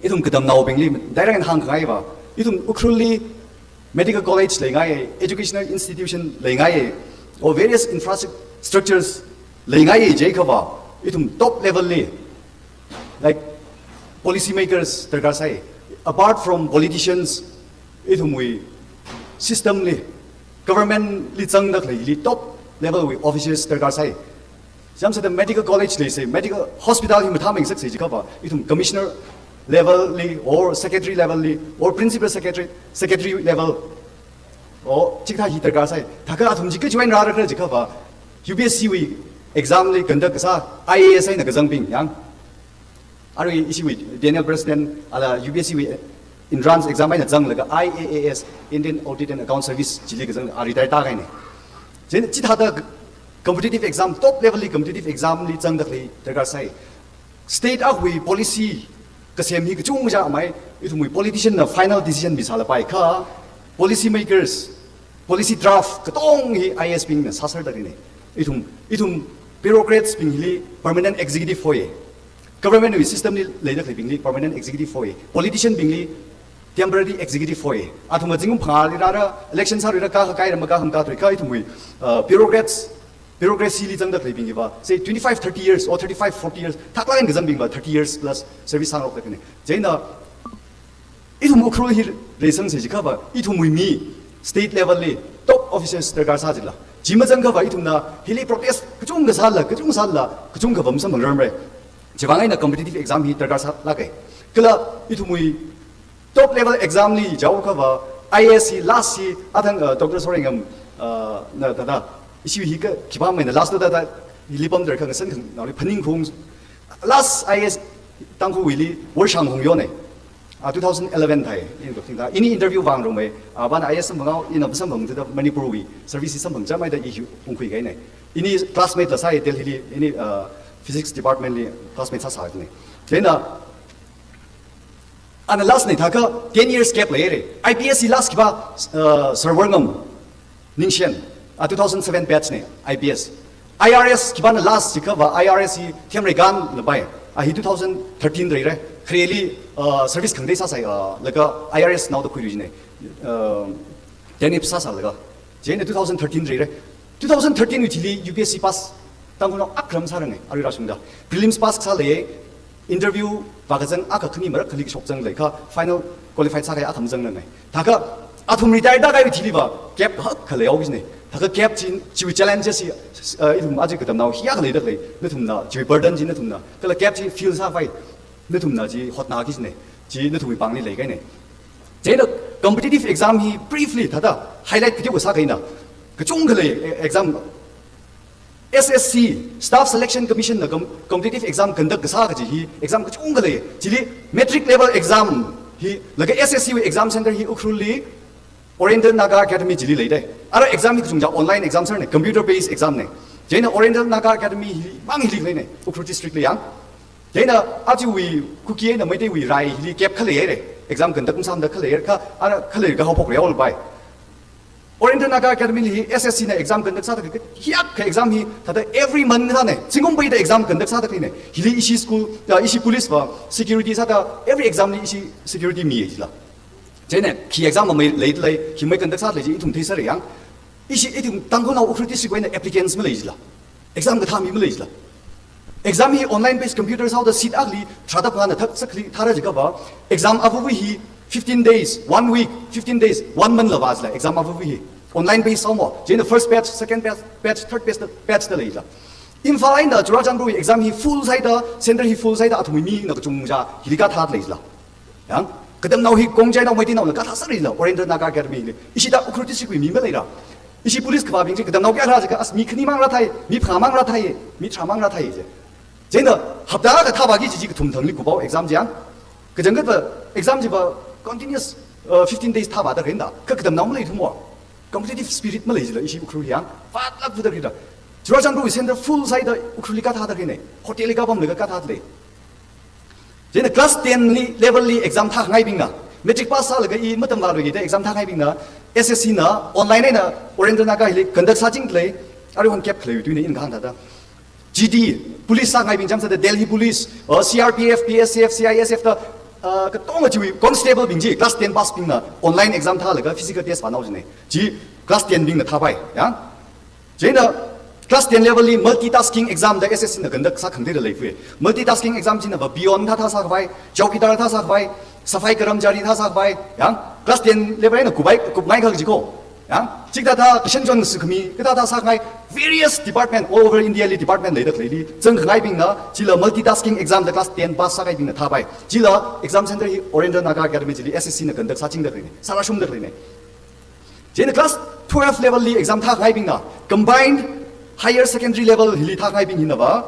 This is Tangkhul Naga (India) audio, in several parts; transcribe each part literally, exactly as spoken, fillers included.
ithum katamnaobingli direct hāngkhangai va, ithum Ukhrulli medical college leingai, educational institution leingai, or various infrastructures leingai jiakha va, ithum top level li, like, policy makers darkar sai. Apart from politicians, ithumwui system li, government li zangda khaleili top level wui officials darkar sai. Chāmsāda medical college leisai, medical hospital hi mathāmei ngasaksai jiakha va, ithum commissioner level li, or secretary level li, or principal secretary, secretary level, or chikathā hi darkar sai. Thākha athum chi kachiwui eina rāra khala jiakha va, U P S C wui exam li conduct kasā I A S eina kazangbing yang. Arui ishiwui Daniel President ala U P S C wui entrance exam eina zanglaga I A A S, Indian Audit and Account Service chili kazang, a retire tākahaina. Chieina chithāda competitive exam, top level li competitive exam li zangda khalei darkar sai. State akhawui policy kasem hi kachungkha mai, ithumwui politician na final decision misālapai kha, policy makers, policy draft katong hi I A S bingna sāserda leina. Ithum, ithum bureaucrats bing hili permanent executive hoi. Government wui system li leida khaleibingli permanent executive hoi. Politician bingli temporary executive hoi. Athum zingkum phangāli rāra, election sāluira, kākha kāira, makākha makā tui kha ithumwui, uh, bureaucrats, bureaucracy li zangda khaleibing va, say twenty-five, thirty years or thirty-five, forty years, thaklāk eina kazangbing va thirty years plus service sāngarokda leina. Chieina ithum Ukhrul hi reisangsai jiakha va, ithumwui mi state level li top officers darkar sā jila. Chi mazangakha va ithumna hili protest kachungkha sāla, kachungkha sāla, kachungkha va masamphangrarmara. Chiwui vang eina competitive exam hi darkar sālāka. Kala ithumwui top level exam li jiakha va, I A S hi last hi, athang, uh, Doctor Sorengam, uh, na thāda, ishi hi ka, khipāmeina last thāda, hili pamda khangasan khanaoli phaningkhaung. Last I A S Tangkhulwuili Worshang Hongyo na. Ah, two thousand eleven thai, ina kathing thā. Ini interview vāngarumma, ah, avāna I A S samphanghaowa, ina masamphangda Manipur wui service samphang chāmmeida i hi ungkhui kahaina. Ini classmate la sai Delhi li, ini, ah, physics department li classmate sāsāna. Chieina, ana last na thākha ten years gap leira. I P S hi last khipā, uh, Sir Worngam Ningshen, a two thousand seven batch na, I P S. I R S khipāna last jiakha va, I R S hi Themreikhanna pai. A hi two thousand thirteen rāra. Khareli, uh, service khangatei sāsai, uh, laga I R S naoda khuiluina. Uh, Denip sāsālaga. Chieina two thousand thirteen rāra. Two thousand thirteen wui thili U P S C pass Tangkhulnao akha rāsāranga, arui rāshungda. Prelims pass kasā lei, interview vākazang akha khani mara khali kashok zanglaga, final qualified sākahai akha mazangranga. Thākha, athum retire tākahaiwui thili va, gap hakha leihaoki jina. Thākha gap chi, chiwui challenges chi, uh, ithum aja katamnao hiyākha leida khalei, nathumna, chiwui burden chi nathumna. Kala gap chi fill sākhavai, nathumna chi hotnāki jina. Chi nathumwui pāngli leikahaina. Chieina competitive exam hi briefly thāda highlight kateokha sākahaina. Kachungkha lei, e-, exam. S S C, Staff Selection Commission na com-, competitive exam conduct kasā kaji hi, exam kachungkha lei. Chili matric level exam hi, laga S S C wui exam center hi Ukhrulli, Oriental Naga Academy chili leida. Ara exam hi kachungkha online exam sāna, computer based exam na. Chieina Oriental Naga Academy himang hili leina, Ukhrul district li yang. Chieina achiwui Kuki eina Meiteiwui rai hili gap khalei haira. Exam conduct masāmada khalei haira kha, ara khalei kha haophok rāhaolapai. Oriental Naga Academy li S S C na exam conduct sāda kha, hiyākha exam hi, thāda every month thāna, zingkum peida exam conduct sāda khaleina. Hili ishi school, ya, ishi police va, security sāda, every exam li ishi security miya jila. Chieina, khi exam mamei leilei, khi mei conduct sālei chi, ithum theisāra yang. Ishi, ithum Tangkhulnao Ukhrul district wui eina applicants malei jila. Exam kathā mi malei jila. Exam hi online based computer sāhaoda seat akhali tharāda phangāna thak sakhali tharā jiakha va. Exam avāvui hi fifteen days, one week, fifteen days, one month la vā jila exam avāvui hi. Online based sāhaomo. Chieina first batch, second batch, batch, third batch da, batch da lei jila. Imphal eina Churachandpur wui exam hi full sāhaida, center hi full sāhaida, athumwui mina kachungkha hili kathā lei jila. Yang, katamnao hi Khongjai nao Meitei naona kathā sāra jila, Oriental Naga Academy li. Ishida Ukhrul district wui mi maleira. Ishi police kavābing chi katamnao kayā rā jiakha, as mi khanimang rāthai, mi phangāmang rāthai, mi tharāmang rāthai je. Chieina hapta akha thāvāki kaji chi kathum thangli kuphaowa exam chi yang. Kachangkhat va exam chi va continuous, uh, fifteen days thāvāda khalei da. Kha katamnao maleithumo. Competitive spirit malei jila ishi Ukhrul yang. Vātlāk vāda khalei da. Churachandpur wui center full sāhaida Ukhrulli kathāda khaleina. Hotel li kapamlaga kathāda lei. Chieina class ten li, level li exam thāngaibingna, matric pass sālaga i matamvāluida exam thāngaibingna, S S C na online eina Oriental Naga hili conduct sāchingda lei, aruihon gap khaleiwui tuina ina kahāng thāda. G D, police sāngaibing chāmsāda Delhi Police, uh, C R P F, B S F, C I S F da, Uh, katonga chiwui constable bing chi, class ten pass bingna online exam thālaga physical test vānao jine. Chi class ten bingna thāpai, ya. Chieina class ten level li multitasking exam da S S C na conduct sā khangatei da leifui. Multitasking exam china va peon thā thāsā khavai, chowkidar thāsā khavai, safai karamchari thāsā khavai, ya. Class ten level eina kupai, kupngai kha jiko. Ya, chikathā thā kashan chon sukhami, kathā thā sākhangai various department all over India li department leida khaleili zangkhangaibingna, chila multitasking exam da class ten pass sākahaibingna thāpai. Chila exam center hi All India Naga Academy chili S S C na conduct sāchingda khaleine, sārāshungda khaleine. Chieina class twelve level li exam thākhangaibingna, combined higher secondary level hili thākhangaibing hina va,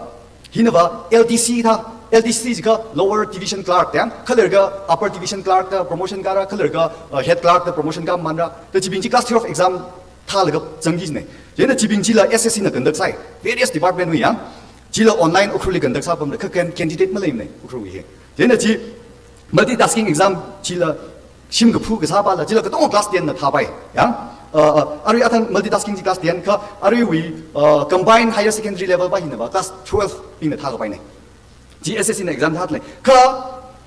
hina va L D C thā, L D C jiakha lower division clerk da, kha leilakha upper division clerk da promotion kāra, kha leilakha, uh, head clerk da promotion kāmānra, da chibing chi class twelve exam thālaga zangki jine. Chieina chibing chila S S C na conduct sāi, various department wui ya. Chila online Ukhrulli conduct sāpamda, kha can-, candidate maleimane Ukhrulwui hi. Chieina chi multitasking exam chila shim kaphu kasā pala, chila katonga class ten na thāpai, ya. Uh, uh, arui athang multitasking chi class ten kha, aruiwui, uh, combined higher secondary level pa hina va class twelve bingna thākapaine. Chi S S C na exam thālei. Kha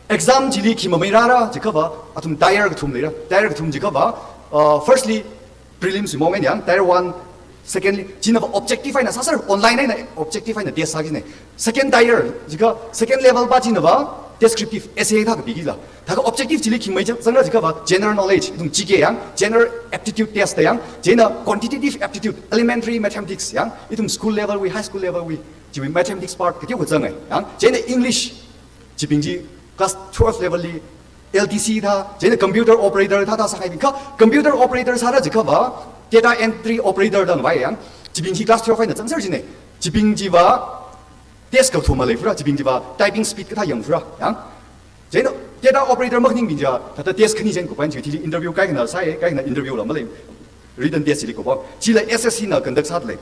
exam chili khi mamei rāra jiakha va, athum tier kathum leira. Tier kathum jiakha va, uh, firstly, prelims wui maong eina ya, tier one, secondly, china va objective eina sāser, online eina objective eina test sāki jine. Second tier, jiakha second level pa china va descriptive essay thā kapiki jila. Thākha objective chili khi mamei zang-, zangra jiakha va general knowledge, ithum G K ya, general aptitude test ya, chieina quantitative aptitude, elementary mathematics ya, ithum school level wui, high school level wui, chiwui mathematics part kateokha zangai, ya, chieina English, chibing chi class twelve level li L D C thā, chieina computer operator thā thāsākahaibing kha, computer operator sāra jiakha va, data entry operator da ngavai ya, chibing chi class twelve eina zangser jine. Chibing chi va test kathum maleifura, chibing chi va typing speed kathā yangfura, ya. Chieina data operator makhaningbing chi, thāda test khani chieina kupang, chiwui thili interview kaikhana sāi, kaikhana interview la malei, written test chili kupang. Chila S S C na conduct sādalei.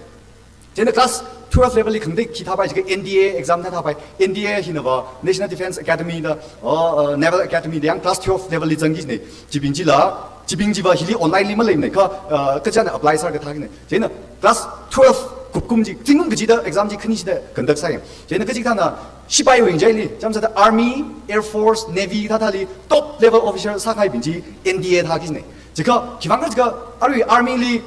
Chieina class twelve level li khangatei khi thāpai jiakha N D A exam thā thāpai. N D A hina va National Defence Academy da, uh, uh, Naval Academy da ya class twelve level li zangki jine. Chibing chila, chibing chi va hili online li maleimane kha, uh, kachāna apply sālaga thākine. Chieina class twelve kupkum chi, zingkum kachida exam chi khani chida conduct sāi. Chieina kachikathāna shipaiwui ngachaili, chāmsāda Army, Air Force, Navy thāthāli top level officer sākahaibing chi N D A thāki jine. Jiakha, khiwuivang jiakha, arui Army li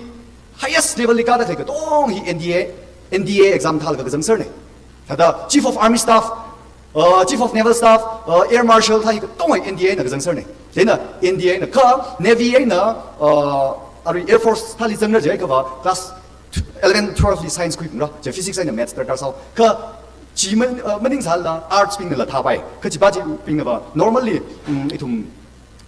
highest level li kāda khalei katonga hi N D A, N D A exam thālaga kazang serne. Thāda Chief of Army Staff, uh, Chief of Naval Staff, uh, Air Marshal thā hi katonga N D A na kazang serne. Chieina N D A na kha, Navy eina, uh, arui Air Force thāli zangra jiakha va, class eleven, twelve li science khuiphungra, chi physics eina maths darkar sāo. Kha chi man-, uh, maningsālala arts bingna la thāpai. Kha chipa chibingna va normally, um, ithum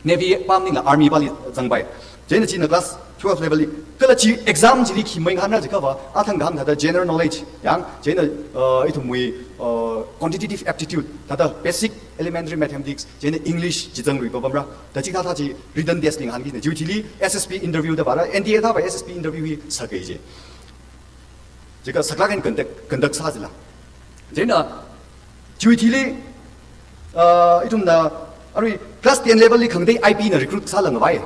Navy pa maningla Army pali zangpai. Chieina china class twelve level li. Kala chi exam chili khi mamei ngahānra jiakha va, athang kahāng thāda general knowledge ya, chieina, uh, ithumwui, uh, quantitative aptitude, thāda basic elementary mathematics, chieina English chi zangrui papamra. Da chikathā thā chi written test li ngahānki jine. Chiwui thili S S B interview da vāra, N D A thāpai S S B interview hi sāki ji. Jiakha saklāk eina conduct, conduct sā jila. Chieina, chiwui thili, uh, ithumna, arui class ten level li khangatei I B na recruit sāla ngavai.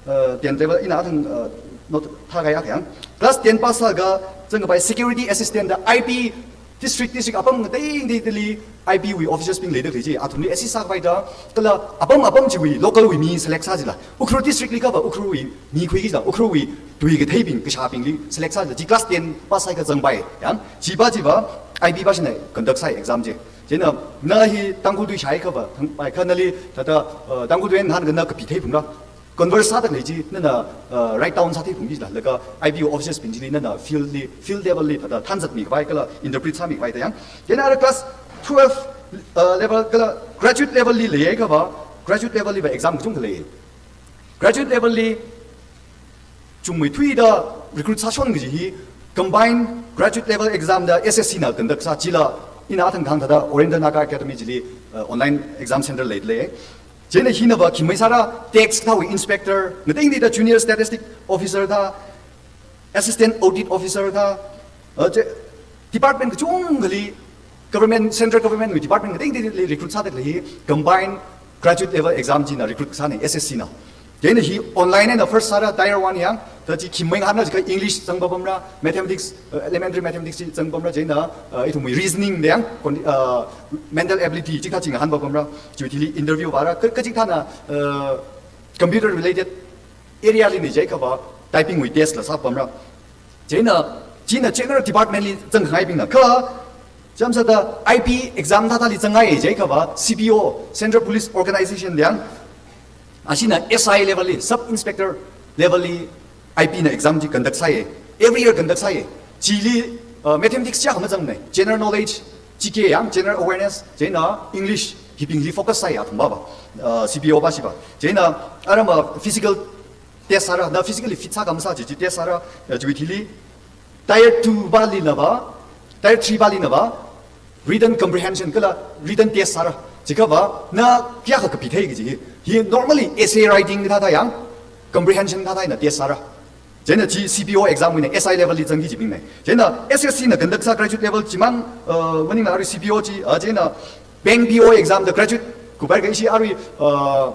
Uh, ten level ina athang, uh, note thākahai akha ya. Class ten pass sālaga zangkapai security assistant da I B district, district apam ngatei ngateili I B wui officers bing leida khalei chi, athumli assist sākapai da, kala apam apam chiwui local wui mi select sā jila. Ukhrul district li kha va Ukhrulwui mi khuiki jila, Ukhrulwui tui katheibing, kashābingli select sā jila, chi class ten pass sāakha zangpai ya. Chipa chi va I B pa shina conduct sāi exam chi. Chieina na hi Tangkhul tui shāakha va, thangpai kha nali, thāda, uh, Tangkhul tui eina ngahānakha na kapi theiphungra. Converse sāda khalei chi, nana, uh, write down sātheiphungki jila, laga I B officers bing chili nana field li, field level li, thāda thanzatmi khavai kala interpret sāmi khavai da ya. Chieina ara class twelve, uh, level kala graduate level li leiakha va, graduate level li va exam kachungkha lei. Graduate level li chungmeithuida recruit sāshon kaji hi combined graduate level exam da S S C na conduct sā, chila ina athang kahāng thāda All India Naga Academy chili, uh, online exam center leilei. Chieina hina va khi mamei sāra, tax thāwui inspector, ngatei ngateida junior statistic officer thā, assistant audit officer thā, uh, chi department kachungkhali government, central government wui department ngatei ngateili recruit sāda khalei hi combined graduate level exam china recruit sāne S S C na. Chieina hi online eina first sāra tier one ya, Da chi khi main hānra jiakha English zangpapamra, mathematics, uh, elementary mathematics chi zangpamra, chieina, uh, ithumwui reasoning da yang, con-, uh, mental ability chikathā chi ngahānpapamra, chiwui thili interview vāra, ka, kachikathāna, uh, computer related area li ni jiakhava, typing wui test la sāpamra. Chieina, china general department li zangkhangaibingna. Kha, chāmsāda I P exam thāthāli zangngai jiakhava, C P O, Central Police Organization da yang, ashina S I level li, sub inspector level li, I P na exam chi conduct sāya. Every year conduct sāya. Chili, uh, mathematics chiakha mazangmana. General knowledge, G K yang, general awareness, chieina English, hibingli focus sāya athumva va. Uh, C P O va shiva. Chieina, arama physical test sāra, na physically fit sākha masā chi, chi test sāra, uh, chiwui thili, tier two vali na va, tier three vali na va, written comprehension kala written test sāra. Jiakhava, na kayākha kapi thei kaji hi. Hi normally essay writing thāthā yang, comprehension thāthā eina test sāra. Chieina chi C P O exam wuina S I level li zangki jibingna. Chieina S S C na conduct sā graduate level chimang, uh, maningla arui C P O chi, uh, chieina bank P O exam da graduate kupaikha ishi arui, uh,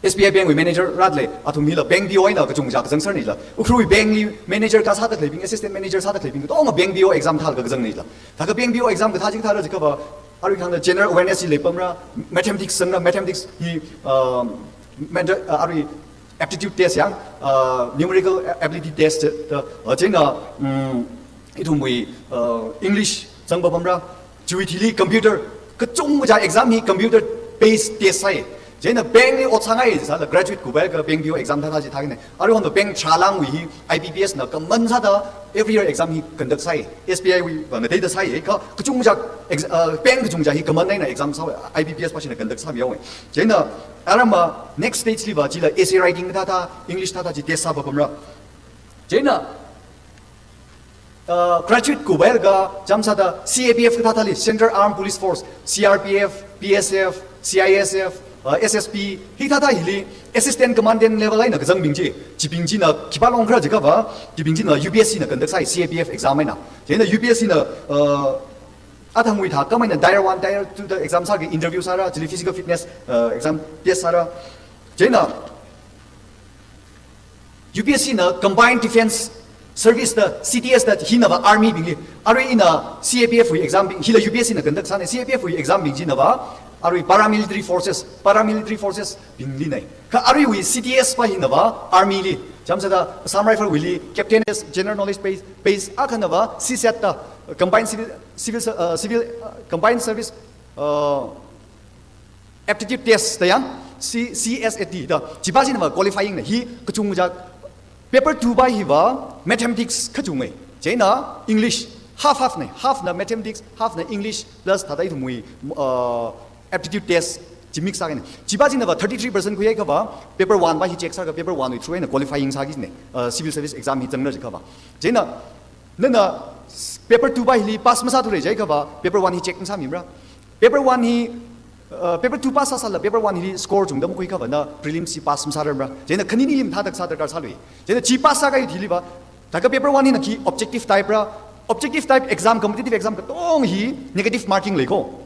S B I Bank wui manager rāda lei, athum hila bank P O eina kachungkha kazang sārnila. Ukhrul wui bank li manager kasāda khaleibing, assistant manager sāda khaleibing, katonga bank P O exam thālaga kazangnila. Thākha bank P O exam kathā chi kathāra jiakhava, arui khangda general awareness hi leipamra, mathematics zangra, mathematics hi, um, mental, uh, arui aptitude test yang, uh, numerical ability test da, uh, chieina, um, ithumwui, uh, English zangpapamra, chiwui thili computer, kachungkha exam hi computer based test sāya. Chieina bank li ot sāngai sāla graduate kupaikha bank P O exam thāthā chi thākina. Arui hon bank tharā lāngwui hi I B P S na common sāda every year exam hi conduct sāya. S B I wui va ngateida sāya. Kha kachungkha ex-, uh, bank kachungkha hi common eina exam sāya. I B P S pāshina conduct sāmiya. Chieina arama next stage li va chila essay writing thāthā, English thāthā chi test sāpapamra. Chieina, uh, graduate kupaikha, chāmsāda C A P F kathāthāli, Central Armed Police Force, C R P F, B S F, C I S F, uh, S S B, hithāthā hili, assistant commandant level eina kazangbing chi, chibing china khipā longkhara jiakhava, chibing china U P S C na conduct sāya C A P F exam eina. Chieina U P S C na, uh, athangwui thākhamei eina tier one, tier two da exam sāki interview sāra, chili physical fitness, uh, exam test sāra. Chieina, U P S C na Combined Defense Service da, C D S da, hina va army bingli. Arui ina C A P F wui exam bing, hila U P S C na conduct sāna, C A P F wui exam bing china va, arui paramilitary forces, paramilitary forces bingli na. Kha aruiwui C D S va hina va army li. Chāmsāda Assam Rifle wuili, captain, general knowledge base, base akhana va, C SAT da, combined civil, civil, uh, civil, uh, combined service, uh, aptitude test da yang, C-, C SAT da, chipā china va qualifying na hi kachungkha paper two va hi va mathematics kachungkha. Chieina English half half na, half na mathematics, half na English plus thāda ithumwui, uh, aptitude test chi mix sākina. Chipā china va thirty-three percent khuiakha va paper one va hi check sākha paper one wui through eina qualifying sāki na, uh, civil service exam hi zangra jiakhava. Chieina nana paper two va hili pass masāthura jiakhava paper one hi check masāmimara. Paper one hi, uh, paper two pass sāsāla paper one hili score chungda makhuiakha va na prelims hi pass masārarmara. Chieina khanini lim thāda sā darkar sālui. Chieina chi pass sākahai thili va, thākha paper one hina khi objective type ra. Objective type exam, competitive exam katonga hi negative marking lei ko.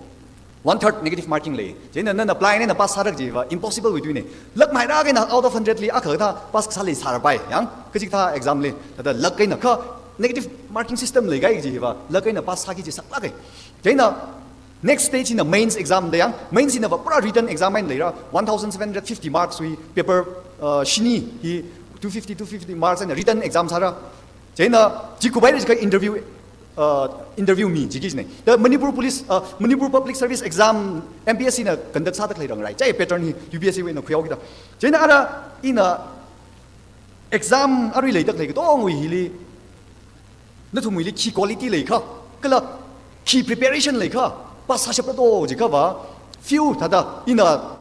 One third negative marking lei. Chieina nana blind eina pass sāra kaji va impossible wui tui na. Luck maira kahaina out of hundred li akha kathā pass kasā leisārapai. Yang, kachikathā exam li. Thāda luck kahaina kha negative marking system leikahai kaji va luck kahaina pass sāki chi saklāk kahai. Chieina next stage hina mains exam da yang, mains hina va pura written exam eina leira, one thousand seven hundred fifty marks wui paper, uh, shini hi two fifty, two fifty marks eina written exam sāra. Chieina chi kupaira jiakha interview, uh, interview mi jiki na. Da Manipur Police, uh, Manipur Public Service Exam M P S C na conduct sāda khalei rāngarai. Chai pattern hi U P S C wuina khuihaoki da. Chieina ara ina exam arui leida khalei katongawui hili, nathumwuili khi quality leikha, kala khi preparation leikha, pass sāshapra do jiakhava, few thāda, ina